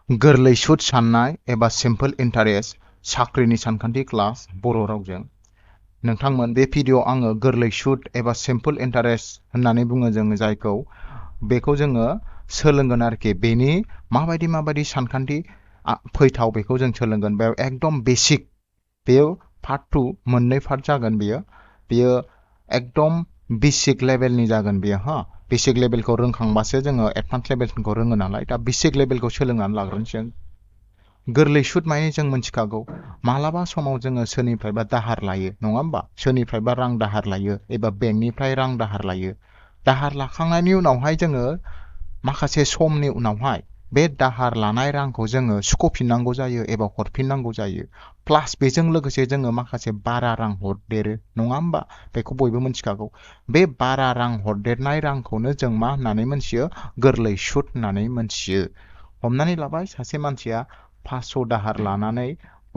गोरलै सुद साननाय एबा सिम्पल इन्टारेस्ट साख्रिनि सानखान्थि क्लास बर' रावजों नोंथांमोन बे भिडिअ आङो गोरलै सुद एबा सिम्पल इन्टारेस्ट होननानै बुङो जोङो जायखौ बेखौ जोङो सोलोंगोन आरोखि बेनि माबायदि सानखान्थि फैथाव बेखौ जों सोलोंगोन बेयाव एकदम बेसिक बेयो पार्ट 2 मोननै पार्ट जागोन बेयो एकदम बेसिक लेभेलनि जागोन बेयो बेसिक लेभेलखौ रोंखांबासो जोङो एडभान्स लेभेलखौ रोङो नालाय दा बेसिक लेभेलखौ सोलोंनानै लाग्रोनोसै गोरलै सुद माने जों मिथिखागौ मालाबा समाव जोङो सोरनिफ्रायबा दाहार लायो नङा होमबा सोरनिफ्रायबा रां दाहार लायो एबा बेंकनिफ्राय रां दाहार लायो दाहार लाखांनायनि उनावहाय जोङो माखासे समनि उनावहाय बे दाहार लानाय रांखौ जोङो सुख'फिननांगौ जायो एबा हरफिननांगौ जायो प्लास बेजों लोगोसे जोङो माखासे बारा रां हरदेरो नङा होमबा बेखौ बयबो मिथिखागौ बे बारा रां हरदेरनाय रांखौनो जों मा होननानै मोनथियो गोरलै सुद होननानै मोनथियो हमनानै लाबाय सासे मानसिया 500 दाहार लानानै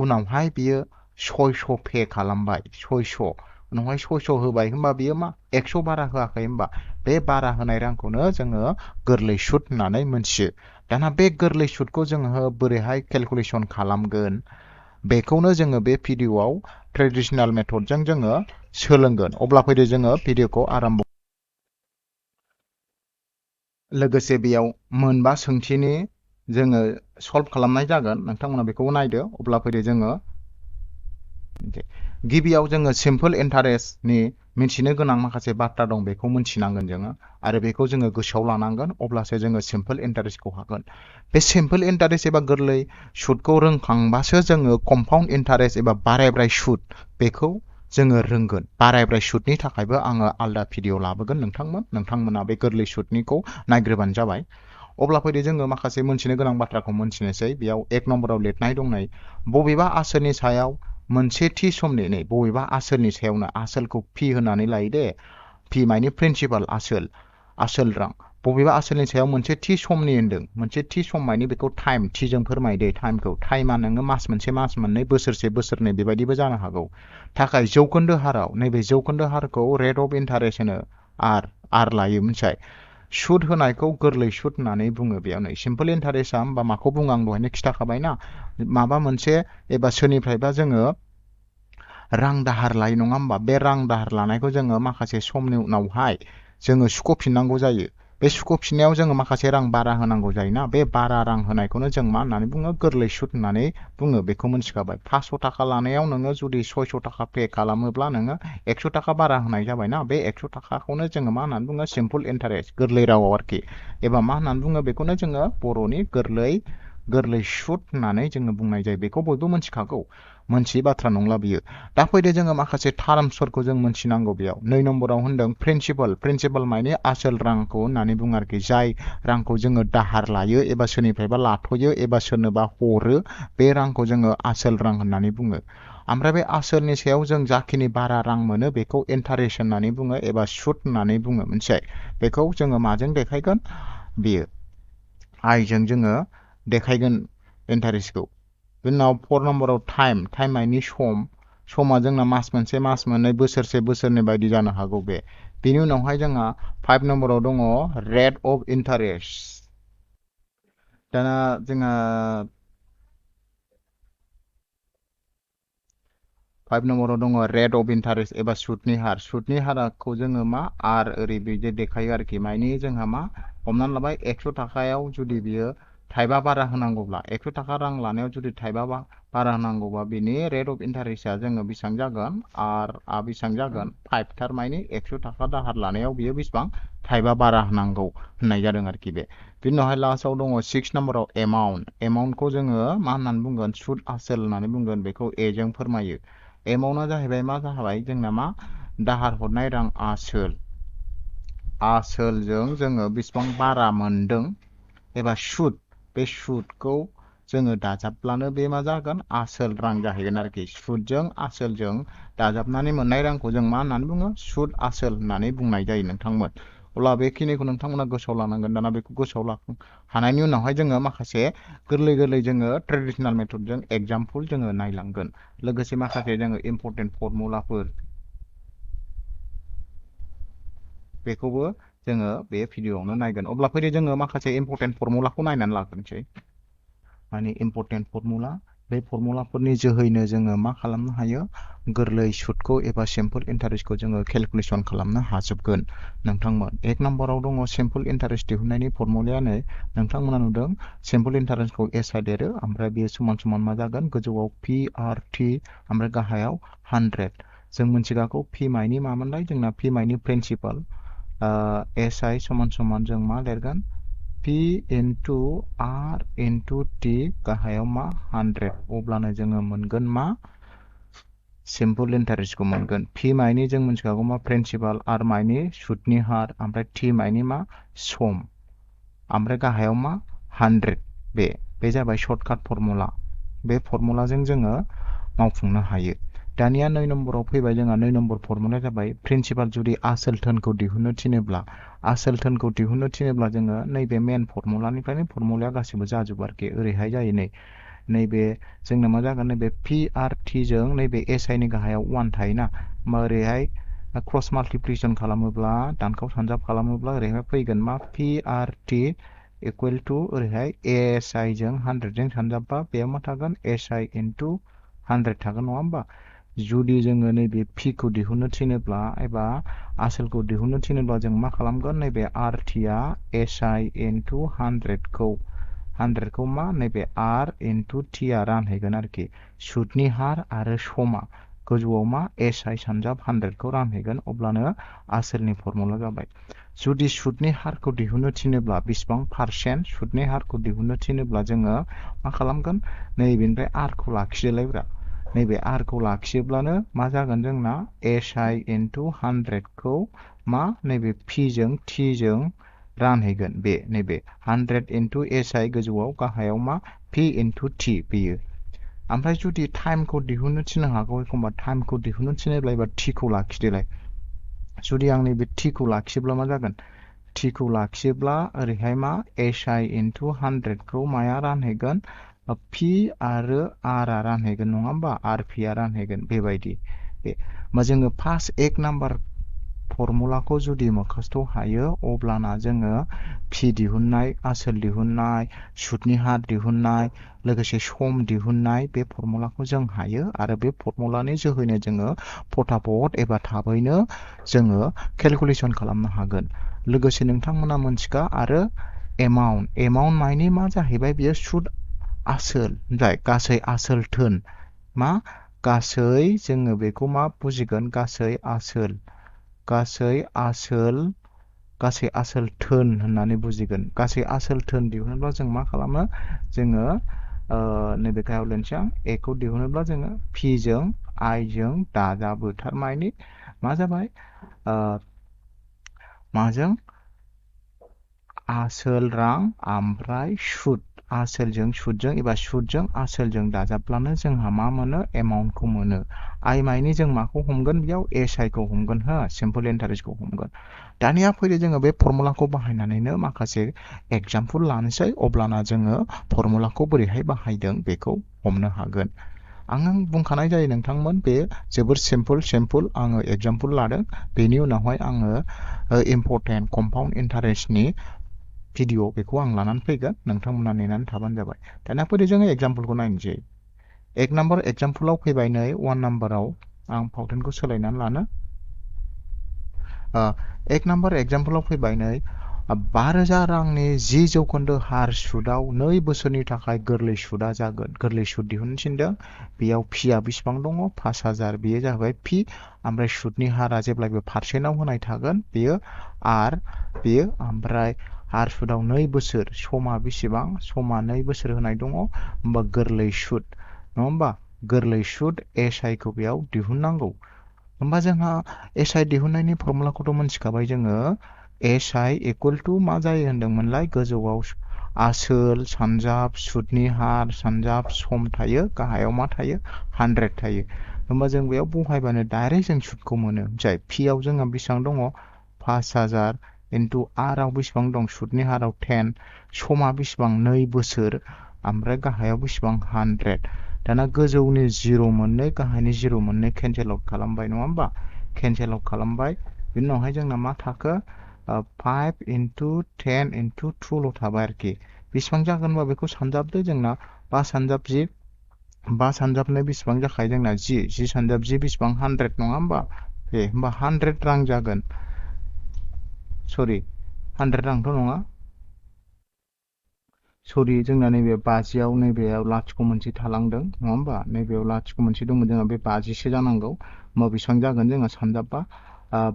उनावहाय बियो 600 पे खालामबाय 600 उनावहाय 600 होबाय होमबा बियो मा 100 बारा होआखै होमबा बे बारा होनाय रांखौनो जोङो गोरलै सुद होननानै मोनथियो दाना बे गोरलै सुदखौ जोङो बोरैहाय केलकुलेसन खालामगोन बेखौनो जोङो बे भिडिअआव ट्रेडिशनेल मेथडजों जोङो सोलोंगोन अब्ला फैदो जोङो भिडिअखौ आराम्भ लोगोसे बेयाव मोनबा सोंथिनि जोङो सल्भ खालामनाय जागोन नोंथांमोना बेखौ नायदो अब्ला फैदो जोङो गिबियाव जोङो सिम्पल इन्टारेस्टनि मिथिनो गोनां माखासे बाथ्रा दं बेखौ मिथिनांगोन जोङो आरो बेखौ जोङो गोसोआव लानांगोन अब्लासो जोङो सिम्पल इन्टारेस्टखौ हागोन बे सिम्पल इन्टारेस्ट एबा गोरलै सुदखौ रोंखांबासो जोङो कम्पाउन्ड इन्टारेस्ट एबा बारायब्राय सुद बेखौ जोङो रोंगोन बारायब्राय सुदनि थाखायबो आङो आलदा भिडिअ लाबोगोन नोंथांमोना बे गोरलै सुदनिखौ नायग्रोबानो जाबाय अब्ला फैदो जोङो माखासे मोनथिनो गोनां बाथ्राखौ मोनथिनोसै बेयाव 1 नम्बराव लिरनाय दंनाय बबेबा आसोलनि सायाव मोनसे थि समनि नै बबेबा आसोलनि सायावनो आसोलखौ फि होनानै लायो दे फि माने प्रिन्सिपाल आसोल रां बबेबा आसोलनि सायाव मोनसे थि समनि होनदों मोनसे थि सम माने बेखौ टाइम थिजों फोरमायदे टाइमा नोङो मास मोनसे मास मोननै बोसोरसे बोसोरनै बेबायदिबो जानो हागौ थाखाय जौखोन्दो हाराव नैबे जौखोन्दो हारखौ रेट अफ इन्टारेस्ट होनो आर लायो मिथिबाय सुद होनायखौ गोरलै सुद होननानै बुङो बेयाव नै सिम्पल इन्टारेस्टआ होमबा माखौ बुङो आं दहायनो खिथाखाबाय ना माबा मोनसे एबा सोरनिफ्रायबा जोङो रां दाहार लायो नङा होमबा बे रां दाहार लानायखौ जोङो माखासे समनि उनावहाय जोङो सुख'फिननांगौ जायो बे सुख'फिननायाव जोङो माखासे रां बारा होनांगौ जायोना बे बारा रां होनायखौनो जों मा होननानै बुङो गोरलै सुद होननानै बुङो बेखौ मिथिखाबाय 500 थाखा लानायाव नोङो जुदि 600 थाखा पे खालामोब्ला नोङो 100 थाखा बारा होनाय जाबायना बे 100 थाखाखौनो जोङो मा होननानै बुङो सिम्पल इन्टारेस्ट गोरलै रावाव आरोखि एबा मा होननानै बुङो बेखौनो जोङो बर'नि गोरलै सुद होननानै जोङो बुंनाय जायो बेखौ बयबो मिथिखागौ मोनथियै बाथ्रा नंला बियो दा फैदो जोङो माखासे टार्मसफोरखौ जों मोनथिनांगौ बेयाव 2 नम्बराव होनदों प्रिन्सिपाल माने आसोल रांखौ होननानै बुङो आरोखि जाय रांखौ जोङो दाहार लायो एबा सोरनिफ्रायबा लाथ'यो एबा सोरनोबा हरो बे रांखौ जोङो आसोल रां होननानै बुङो ओमफ्राय बे आसोलनि सायाव जों जाखिनि बारा रां मोनो बेखौ इन्टारेस्ट होननानै बुङो एबा सुद होननानै बुङो मिथिबाय बेखौ जोङो माजों देखायगोन बेयो आइजों जोङो देखायगोन इन्टारेस्टखौ बिनि उनाव 4 नम्बराव टाइम माने समा जोंना मास मोनसे मास मोननै बोसोरसे बोसोरनै बायदि जानो हागौ बे बिनि उनावहाय जोंहा 5 नम्बराव दङ रेट अफ इन्टारेस्ट दाना जोंहा 5 नम्बराव दङ रेट अफ इन्टारेस्ट एबा सुदनि हारखौ जोङो मा आर ओरै बिदि देखायो आरोखि मानि जोंहा मा हमनानै लाबाय 100 थाखायाव जुदि बियो थाइबा बारा होनांगौब्ला 100 थाखा रां लानायाव जुदि थाइबा बारा होनांगौबा बिनि रेट अफ इन्टारेस्टआ जोङो बेसेबां जागोन आर बेसेबां जागोन 5 थारमाने 100 थाखा दाहार लानायाव बियो बेसेबां थाइबा बारा होनांगौ होननाय जादों आरोखि बे बिनि उनावहाय लास्टआव दङ 6 नम्बराव एमाउन्टखौ जोङो मा होननानै बुंगोन सुद आसोल होननानै बुंगोन बेखौ एजों फोरमायो एमाउन्टआ जाहैबाय मा जाबाय जोंना मा दाहार हरनाय रां आसोलजों जोङो बेसेबां बारा मोनदों एबा सुद बे सुदखौ जोङो दाजाबब्लानो बे मा जागोन आसोल रां जाहैगोन आरोखि सुदजों आसोलजों दाजाबनानै मोननाय रांखौ जों मा होननानै बुङो सुद आसोल होननानै बुंनाय जायो नोंथांमोन अब्ला बेखिनिखौ नोंथांमोना गोसोआव लानांगोन दाना बेखौ गोसोआव हानायनि उनावहाय जोङो माखासे गोरलै जोङो ट्रेडिशनेल मेथडजों एग्जाम्पल जोङो नायलांगोन लोगोसे माखासे जोङो इम्परटेन्ट फर्मुलाफोर बेखौबो जोङो बे भिडिअआवनो नायगोन अब्ला फैदो जोङो माखासे इम्परटेन्ट फर्मुलाखौ नायनानै लाग्रोनोसै माने इम्पर्टेन्ट फर्मुला बे फर्मुलाफोरनि जोहैनो जोङो मा खालामनो हायो गोरलै सुदखौ एबा सिम्पोल इन्टारेस्टखौ जोङो केलकुलेसन खालामनो हाजोबगोन नोंथांमोन 1 नम्बराव दङ सिम्पोल इन्टारेस्ट दिहुननायनि फर्मुलायानो नोंथांमोना नुदों सिम्पोल इन्टारेस्टखौ एसआइ देरो ओमफ्राय बेयो समान समान मा जागोन गोजौआव PRT ओमफ्राय गाहायाव 100 जों मिथिगाखौ P माइनि मामोनलाय जोंना P माइनि प्रिन्सिपाल SI समान समान जों मा लिरगोन P into R into T गाहायाव मा 100 अब्लानो जोङो मोनगोन मा सिम्पोल इन्टारेस्टखौ मोनगोन P माइनि जों मिथिखागौ मा प्रिन्सिपाल R माइनि सुदनि हार ओमफ्राय T माइनि मा सम ओमफ्राय गाहायाव मा 100 बे जाबाय सर्टकाट फर्मुला बे फर्मुलाजों जोङो मावफुंनो हायो दानिया 2 नम्बराव फैबाय जोंहा 2 नम्बर फर्मुलाया जाबाय प्रिन्सिपाल जुदि आसोल धोनखौ दिहुननो थिनोब्ला जोङो नैबे मेन फर्मुलानिफ्रायनो फर्मुलाया गासिबो जाजोबो आरोखि ओरैहाय जायो नैबे जोंना मा जागोन नैबे PRT जों नैबे SI नि गाहायाव 1 थायोना होमबा ओरैहाय क्रस माल्टिप्लिकेसन खालामोब्ला दानखाव सानजाब खालामोब्ला ओरैहाय फैगोन मा PRT इकुवेल टु ओरैहाय SI जों 100 जों सानजाबबा बेयाव मा थागोन SI into 100 थागोन नङा होमबा जुदि जोङो नैबे P खौ दिहुननो थिनोब्ला एबा आसोलखौ दिहुननो थिनोब्ला जों मा खालामगोन नैबे RT आ SI into 100 खौ मा नैबे R into T आ रानहैगोन आरोखि सुदनि हार आरो समा गोजौआव मा SI सानजाब 100 खौ रानहैगोन अब्लानो आसोलनि फर्मुला जाबाय जुदि सुदनि हारखौ दिहुननो थिनोब्ला बेसेबां पारसेन्ट सुदनि हारखौ दिहुननो थिनोब्ला जोङो मा खालामगोन नैबेनिफ्राय R खौ लाखिदोलायब्रा नैबे R खौ लाखियोब्लानो मा जागोन जोंना SI into 100 खौ मा नैबे P जों T जों रानहैगोन नैबे 100 into SI गोजौआव गाहायाव मा P into T बेयो ओमफ्राय जुदि टाइमखौ दिहुननो थिननो हागौ एखमबा टाइमखौ दिहुननो थिनोब्ला एबा T खौ लाखिदोलाय जुदि आं नैबे T खौ लाखियोब्ला मा जागोन T खौ लाखियोब्ला ओरैहाय मा SI into 100 खौ माया रानहैगोन P आरो R आ रानहैगोन नङा होमबा RP आ रानहैगोन बेबायदि होमबा जोङो फार्स्ट 1 नाम्बार फर्मुलाखौ जुदि मोखास्त' हायो अब्लाना जोङो P दिहुननाय आसोल दिहुननाय सुदनि हार दिहुननाय लोगोसे सम दिहुननाय बे फर्मुलाखौ जों हायो आरो बे फर्मुलानि जोहैनो जोङो फटाफट एबा थाबैनो जोङो केलकुलेसन खालामनो हागोन लोगोसे नोंथांमोना मोनथिखा आरो एमाउन्ट माइनि मा जाहैबाय बेयो सुद आसोल जाय गासै आसोल धोन मा गासै जोङो बेखौ मा बुजिगोन गासै आसोल धोन होननानै बुजिगोन गासै आसोल धोन दिहुनोब्ला जों मा खालामो जोङो नैबे गाहायाव लिरनोसै आं A खौ दिहुनोब्ला जोङो P जों I जों दाजाबो थारमानि मा जाबाय माजों आसोल रां ओमफ्राय सुद आसोलजों सुदजों एबा सुदजों आसोलजों दाजाबब्लानो जोंहा मा मोनो एमाउन्टखौ मोनो आइ माइनि जों माखौ हमगोन बेयाव SI खौ हमगोन हो सिम्पोल इन्टारेस्टखौ हमगोन दानिया फैदो जोङो बे फर्मुलाखौ बाहायनानैनो माखासे एग्जाम्पल लानोसै अब्लाना जोङो फर्मुलाखौ बोरैहाय बाहायदों बेखौ हमनो हागोन आं बुंखानाय जायो नोंथांमोन बे जोबोर सिम्पोल आङो एग्जाम्पल लादों बेनि उनावहाय आङो इम्पर्टेन्ट कम्पाउन्ड इन्टारेस्टनि भिडिअ बेखौ आं लानानै फैगोन नोंथांमोना नेनानै थाबानो जाबाय दानिया फैदो जोङो एग्जाम्पलखौ नायनोसै 1 नाम्बार एग्जाम्पलाव फैबाय नै 1 नाम्बाराव आं फावथेनखौ सोलायनानै लानो 1 नाम्बार एग्जाम्पलाव फैबाय नै 5000 रांनि 10% हार सुदआव 2 बोसोरनि थाखाय गोरलै सुदआ जागोन गोरलै सुद दिहुननो थिनदों बेयाव P आ बेसेबां दङ 5000 बेयो जाबाय P ओमफ्राय सुदनि हारा जेब्लायबो पारसेन्टआव होनाय थागोन बेयो R बेयो ओमफ्राय हार सुदआव 2 बोसोर समा बेसेबां समा 2 बोसोर होनाय दङ होमबा गोरलै सुद नङा होमबा गोरलै सुद SI खौ बेयाव दिहुननांगौ होमबा जोंहा SI दिहुननायनि फर्मुलाखौथ' मोनथिखाबाय जोङो SI इकुवेल टु मा जायो होनदोंमोनलाय गोजौआव आसोल सानजाब सुदनि हार सानजाब सम थायो गाहायाव मा थायो 100 थायो होमबा जों बेयाव बहायबानो डाइरेक्ट जों सुदखौ मोनो जाय P आव जोंहा बेसेबां दङ 5000 इनटु R आव बेसेबां दं सुदनि हाराव 10 समा बेसेबां 2 बोसोर ओमफ्राय गाहायाव बेसेबां 100 दाना गोजौनि 0 मोननै गाहायनि 0 मोननै केन्सेल आउट खालामबाय नङा होमबा केन्सेल आउट खालामबाय बिनि उनावहाय जोंना मा थाखो 5 into 10 into 2 ल' थाबाय आरोखि बेसेबां जागोनबा बेखौ सानजाबदो जोंना 5 सानजाब 10 5 सानजाबनाय बेसेबां जाखायो जोंना 10 सानजाब 10 बेसेबां 100 नङा होमबा होमबा 100 रां जागोन सरि 100 रांथ' नङा सरि जोंना नैबे 50आव नैबेयाव लाथिख' मोनसे थालांदों नङा होमबा नैबेयाव लाथिख' मोनसे दंमोन जोंहा बे 50सो जानांगौ होमबा बेसेबां जागोन जोंहा सानजाबबा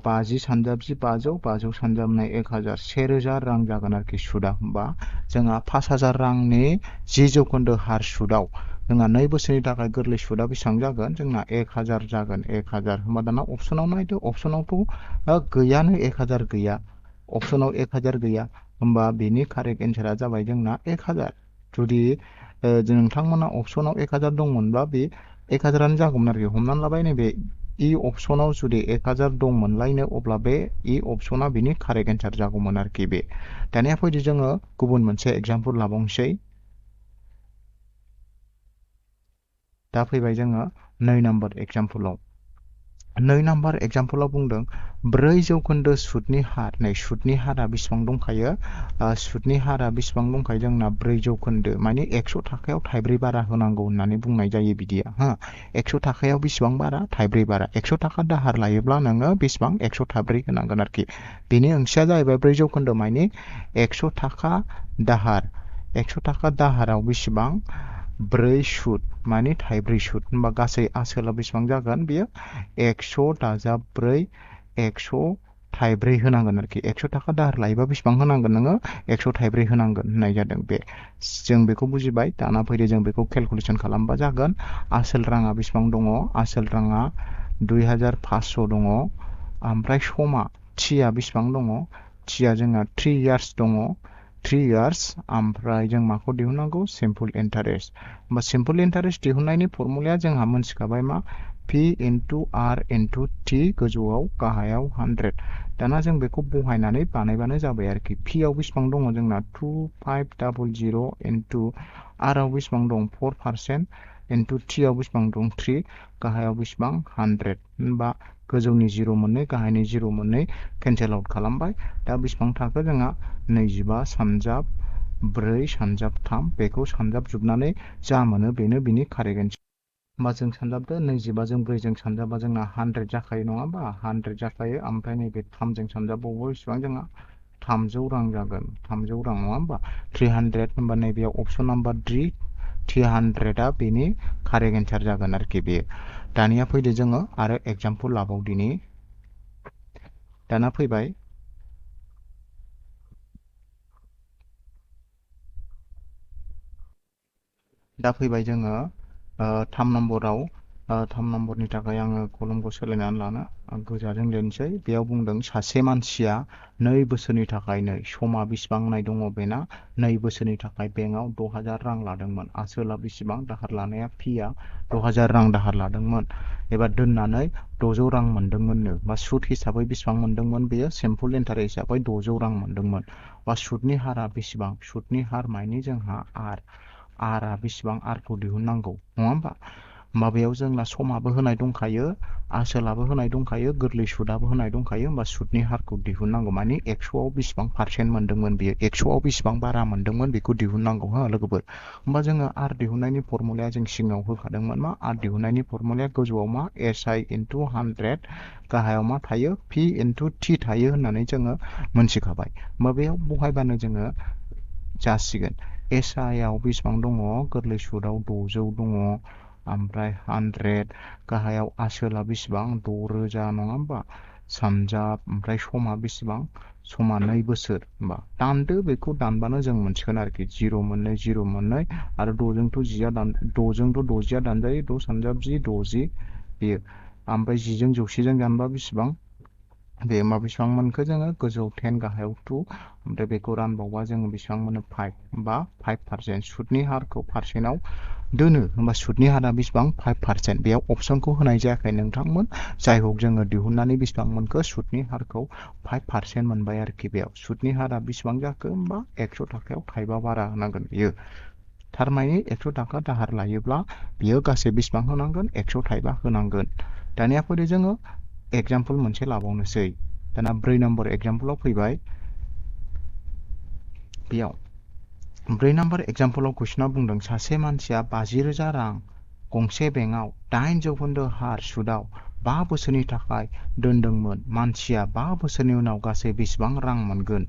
50 सानजाब 10 500 500 सानजाबनाय 1000 1000 रां जागोन आरोखि सुदा होमबा जोंहा 5000 रांनि 10% हार सुदाव जोंहा 2 बोसोरनि थाखाय गोरलै सुदा बेसेबां जागोन जोंना 1000 जागोन 1000 होमबा दाना अपसनाव नायदो अपसनावथ' गैयानो 1000 गैया अपसनाव 1000 गैया होमबा बेनि कारेक्ट एन्सारा जाबाय जोंना 1000 जुदि नोंथांमोना अपसनाव 1000 दंमोनबा बे 1000आनो जागौमोन आरोखि हमनानै लाबाय नैबे इ अपसनाव जुदि 1000 दंमोनलायनो अब्ला बे इ अपसना बिनि कारेक्ट एन्सार जागौमोन आरोखि बे दानिया फैदो जोङो गुबुन मोनसे एग्जाम्पल लाबावनोसै दा फैबाय जोङो 2 नाम्बार एग्जाम्पलाव 2 नाम्बार एग्जाम्पलाव बुंदों 4% सुतनि हार नै सुतनि हारा बेसेबां दंखायो सुतनि हारा बेसेबां दंखायो जोंना 4% माने 100 थाखायाव थाइब्रै बारा होनांगौ होननानै बुंनाय जायो बिदिया 100 थाखायाव बेसेबां बारा थाइब्रै बारा 100 थाखा दाहार लायोब्ला नोङो बेसेबां 100 थाइब्रै होनांगोन आरोखि बेनि ओंथिया जाहैबाय 4% माने 100 थाखा दाहार 100 थाखा दाहाराव बेसेबां 4 सुत माने थाइब्रै सुत होनबा गासै आसोला बेसेबां जागोन बेयो 100 दाजाब 4 100 थाइब्रै होनांगोन आरोखि 100 थाखा दाहार लायोबा बेसेबां होनांगोन नोङो 100 थाइब्रै होनांगोन होननाय जादों बे जों बेखौ बुजिबाय दाना फैदो जों बेखौ केलकुलेसन खालामबा जागोन आसोल राङा बेसेबां दङ आसोल राङा 2500 दङ ओमफ्राय समा टिया बेसेबां दङ टिया जोंना 3 इयार्स दङ 3 इयार्स ओमफ्राय जों माखौ दिहुननांगौ सिम्पल इन्टारेस्ट होमबा सिम्पल इन्टारेस्ट दिहुननायनि फर्मुलाया जोंहा मोनथिखाबाय मा P into R into T गोजौआव गाहायाव 100 दाना जों बेखौ बहायनानै बानायबानो जाबाय आरोखि P आव बेसेबां दङ जोंना 2500 into R आव बेसेबां दं 4% into T आव बेसेबां दं 3 गाहायाव बेसेबां 100 होनबा गोजौनि 0 मोननै गाहायनि 0 मोननै केन्सेल आउट खालामबाय दा बेसेबां थाखो जोंहा 25 सानजाब 4 सानजाब 3 बेखौ सानजाबजोबनानै जा मोनो बेनो बिनि कारेक्ट एन्सार होमबा जों सानजाबदो 25 जों 4 जों सानजाबा जोंना 100 जाखायो नङा होमबा 100 जाखायो ओमफ्राय नैबे 3 जों सानजाबावो बेसेबां जोंहा 300 रां जागोन 300 रां नङा होमबा 300 होमबा नैबेयाव अपसन नाम्बार 3 300आ बेनि कारेक्ट एन्सार जागोन आरोखि बेयो दानिया फैदो जोङो आरो एग्जाम्पल लाबावदिनि दाना फैबाय दा फैबाय जोङो 3 नम्बराव 3 नम्बरनि थाखाय आङो कलमखौ सोलायनानै लानो गोजाजों लिरनोसै बेयाव बुंदों सासे मानसिया 2 बोसोरनि थाखाय समा बेसेबां नाय दङ बेना 2 बोसोरनि थाखाय बेंकआव 6000 रां लादोंमोन आसोला बेसेबां दाहार लानाया फिया 6000 रां दाहार लादोंमोन एबा दोननानै 600 रां मोनदोंमोननो बा सुद हिसाबै बेसेबां मोनदोंमोन बेयो सिम्पल इन्टारेस्ट हिसाबै 600 रां मोनदोंमोन बा सुदनि हारा बेसेबां सुदनि हार मानि जोंहा आरआ बेसेबां आरखौ दिहुननांगौ नङा होमबा माबायाव जोंना समाबो होनाय दंखायो आसोलाबो होनाय दंखायो गोरलै सुदाबो होनाय दंखायो होमबा सुदनि हारखौ दिहुननांगौ मानि 100आव बेसेबां पार्सेन्ट मोनदोंमोन बियो 100आव बेसेबां बारा मोनदोंमोन बेखौ दिहुननांगौ हो लोगोफोर होमबा जोङो आर दिहुननायनि फर्मुलाया जों सिगाङाव होखादोंमोन मा आर दिहुननायनि फर्मुलाया गोजौआव मा SI into 100 गाहायाव मा थायो P into T थायो होननानै जोङो मोनथिखाबाय होमबा बेयाव बहायबानो जोङो जासिगोन SI आव बेसेबां दङ गोरलै सुदाव 600 दङ ओमफ्राय 100 गाहायाव आसोला बेसेबां 6000 नङा होमबा सानजाब ओमफ्राय समा बेसेबां समा 2 बोसोर होमबा दानदो बेखौ दानबानो जों मोनसिगोन आरोखि 0 मोननै 0 मोननै आरो 6जोंथ' 6जोंथ' 60आ दानजायो 6 सानजाब 10 60 बेयो ओमफ्राय 10जों 100जों दानबा बेसेबां बे मा बेसेबां मोनखो जोङो गोजौ 10 गाहायाव 2 ओमफ्राय बेखौ रानबावबा जोङो बेसेबां मोनो 5 बा 5% सुदनि हारखौ पार्सेन्टआव दोनो होमबा सुदनि हारा बेसेबां 5% बेयाव अपसनखौ होनाय जायाखै नोंथांमोन जाय हक जोङो दिहुननानै बेसेबां मोनखो सुदनि हारखौ 5% मोनबाय आरोखि बेयाव सुदनि हारा बेसेबां जाखो होमबा 100 थाखायाव थाइबा बारा होनांगोन बियो थारमाने 100 थाखा दाहार लायोब्ला बियो गासै बेसेबां होनांगोन 100 थाइबा होनांगोन दानिया फैदो जोङो एग्जाम्पल मोनसे लाबावनोसै दाना 4 नम्बर एग्जाम्पलाव फैबाय बेयाव 4 नाम्बार एग्जाम्पलाव कुइसना बुंदों सासे मानसिया 50,000 रां गंसे बेंकआव 8% हार सुदआव 5 बोसोरनि थाखाय दोनदोंमोन। मानसिया 5 बोसोरनि उनाव गासै बेसेबां रां मोनगोन?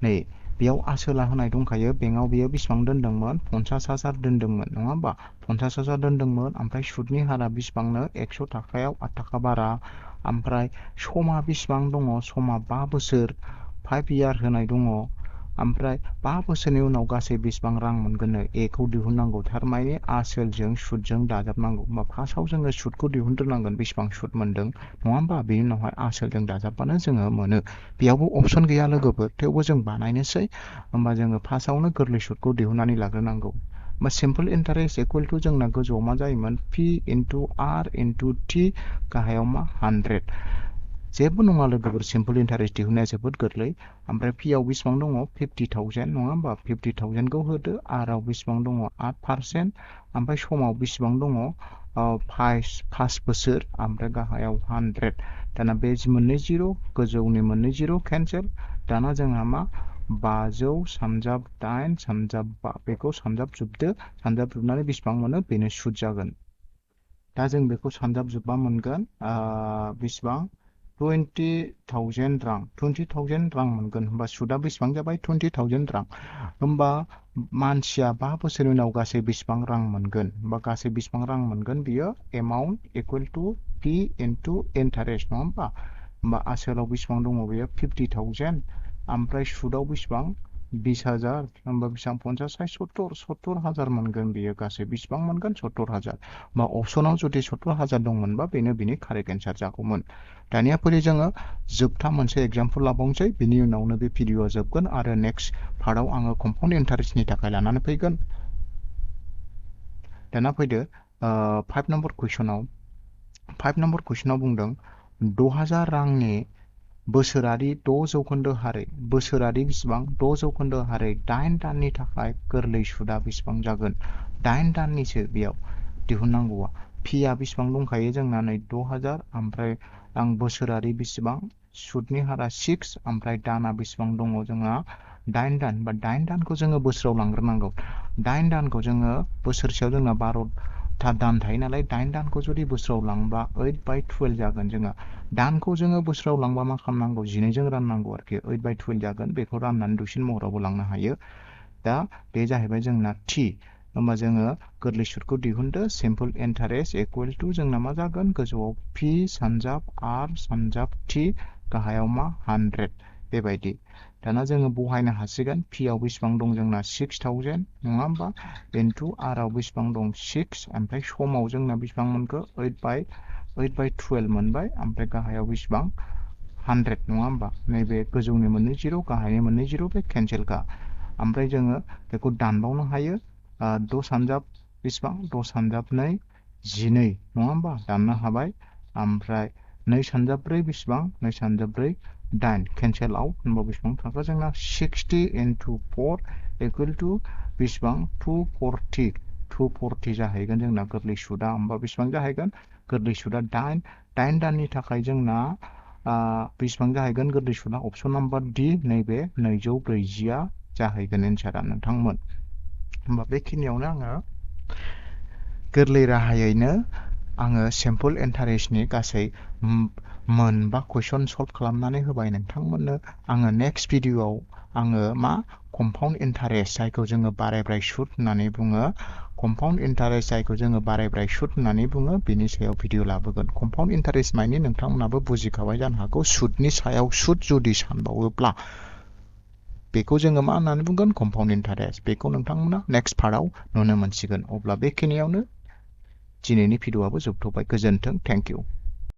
नै बेयाव आसोला होनाय दंखायो। बेंकआव बियो बेसेबां दोनदोंमोन? 50,000 दोनदोंमोन, नङा होमबा? 50,000 दोनदोंमोन, ओमफ्राय सुदनि हारा बेसेबांनो? 100 थाखायाव 8 थाखा बारा। ओमफ्राय समा बेसेबां दङ? समा 5 बोसोर 5 इयार होनाय दङ। ओमफ्राय 5 बोसोरनि उनाव गासै बेसेबां रां मोनगोननो? एखौ दिहुननांगौ। थारमाने आसोलजों सुदजों दाजाबनांगौ। होमबा फार्स्टआव जोङो सुदखौ दिहुनग्रोनांगोन, बेसेबां सुद मोनदों, नङा होमबा? बेनि उनावहाय आसोलजों दाजाबबानो जोङो मोनो। बेयावबो अपसन गैया लोगोफोर, थेवबो जों बानायनोसै। होमबा जोङो फार्स्टआवनो गोरलै सुदखौ दिहुननानै लाग्रोनांगौ। होमबा सिम्पल इन्टारेस्ट इकुवेल टु जोंना गोजौआव मा जायोमोन? P into R into T, गाहायाव मा? 100। जेबो नङा लोगोफोर, सिम्पल इन्टारेस्ट दिहुननाया जोबोद गोरलै। ओमफ्राय पिआव बेसेबां दङ? 50,000, नङा होमबा? 50,000खौ होदो। आरआव बेसेबां दङ? 8%। ओमफ्राय समाव बेसेबां दङ? 5 बोसोर। ओमफ्राय गाहायाव 100। दाना बे मोननै जिर', गोजौनि मोननै जिर' केन्सेल। दाना जोंहा मा? 500 सानजाब 8 सानजाब 5, बेखौ सानजाबजोबदो। सानजाबजोबनानै बेसेबां मोनो? बेनो सुद जागोन। दा जों बेखौ सानजाबजोबबा मोनगोन बेसेबां? 20,000 रां। 20,000 रां मोनगोन। होमबा सुदा बेसेबां जाबाय? 20,000 रां। होमबा मानसिया 5 बोसोरनि उनाव गासै बेसेबां रां मोनगोन? होमबा गासै बेसेबां रां मोनगोन? बियो amount equal to P into interest, नङा होमबा? होमबा आसोलाव बेसेबां दङ? बेयो 50,000। ओमफ्राय सुदाव बेसेबां? 20,000। होमबा बेसेबां? 50, 70,000 मोनगोन बियो गासै। बेसेबां मोनगोन? 70,000। होमबा अपसनाव जुदि 70,000 दंमोनबा बेनो बिनि कारेक्ट एन्सार जागौमोन। दानिया फैदो जोङो जोबथा मोनसे एग्जाम्पल लाबावनोसै। बिनि उनावनो बे भिडिअआ जोबगोन आरो नेक्स्ट पार्टआव आङो कम्पाउन्ड इन्टारेस्टनि थाखाय लानानै फैगोन। दाना फैदो 5 नम्बर कुइसनाव। 5 नम्बर कुइसनाव बुंदों 6,000 रांनि बोसोरारि 6% हारै, बोसोरारि बेसेबां? 6% हारै 8 दाननि थाखाय गोरलै सुदा बेसेबां जागोन? 8 दाननिसो बेयाव दिहुननांगौआ। फिया बेसेबां दंखायो जोंना? नै 6,000। ओमफ्राय आं बोसोरारि बेसेबां? सुदनि हारा 6। ओमफ्राय दाना बेसेबां दङ जोंना? 8 दान। बा 8 दानखौ जोङो बोसोराव लांग्रोनांगौ। 8 दानखौ जोङो बोसोरसेयाव जोंना 12 दान थायो नालाय, 8 दानखौ जुदि बोसोराव लांबा 8/12 जागोन जोंहा। दानखौ जोङो बोसोराव लांबा मा खालामनांगौ? 12जों राननांगौ आरोखि। 8/12 जागोन। बेखौ राननानै दुइसिन महरावबो लांनो हायो। दा बे जाहैबाय जोंना टि। होमबा जोङो गोरलै सुदखौ दिहुनदो। सिम्पल इन्टारेस्ट इकुवेल टु जोंना मा जागोन? गोजौआव पि सानजाब आर सानजाब टि, गाहायाव मा? 100। बेबायदि। दाना जोङो बहायनो हासिगोन। पिआव बेसेबां दं जोंना? 6,000, नङा होमबा? इन्टु आरआव बेसेबां दं? 6। ओमफ्राय समाव जोंना बेसेबां मोनखो? 8/12 मोनबाय। ओमफ्राय गाहायाव बेसेबां? 100, नङा होमबा? नैबे गोजौनि मोननै जिर', गाहायनि मोननै जिर', बे केन्सेलखा। ओमफ्राय जोङो बेखौ दानबावनो हायो। 6 सानजाब बेसेबां? 6 सानजाब 2, 12, नङा होमबा? दाननो हाबाय। ओमफ्राय 2 सानजाब 4 बेसेबां? 2 सानजाब 4, 8। Cancel out. होनबा बेसेबां थाखो जोंना? 60 इन्टु 4 इकुवेल टु बेसेबां? 240। 240 जाहैगोन जोंना गोरलै सुदा। होमबा बेसेबां जाहैगोन? गोरलै सुदा 8 दाननि थाखाय जोंना बेसेबां जाहैगोन गोरलै सुदा? अपसन नाम्बार डि, नैबे 240 जाहैगोन एन्सारा नोंथांमोन। होमबा बेखिनियावनो आङो गोरलै राहायैनो आङो सिम्पल इन्टारेस्टनि गासै मोनबा कुइसन सल्भ खालामनानै होबाय नोंथांमोननो। आङो नेक्स्ट भिडिअआव आङो मा? कम्पाउन्ड इन्टारेस्ट, जायखौ जोङो बारायब्राय सुद होननानै बुङो। कम्पाउन्ड इन्टारेस्ट, जायखौ जोङो बारायब्राय सुद होननानै बुङो, बेनि सायाव भिडिअ लाबोगोन। कम्पाउन्ड इन्टारेस्ट मानि नोंथांमोनाबो बुजिखाबाय जानो हागौ। सुदनि सायाव सुद जुदि सानबावोब्ला बेखौ जोङो मा होननानै बुंगोन? Compound interest. बेखौ नोंथांमोना नेक्स्ट पार्टआव नुनो मोनसिगोन। अब्ला बेखिनियावनो दिनैनि भिडिअआबो जोबथ'बाय। गोजोन्थों। Thank you.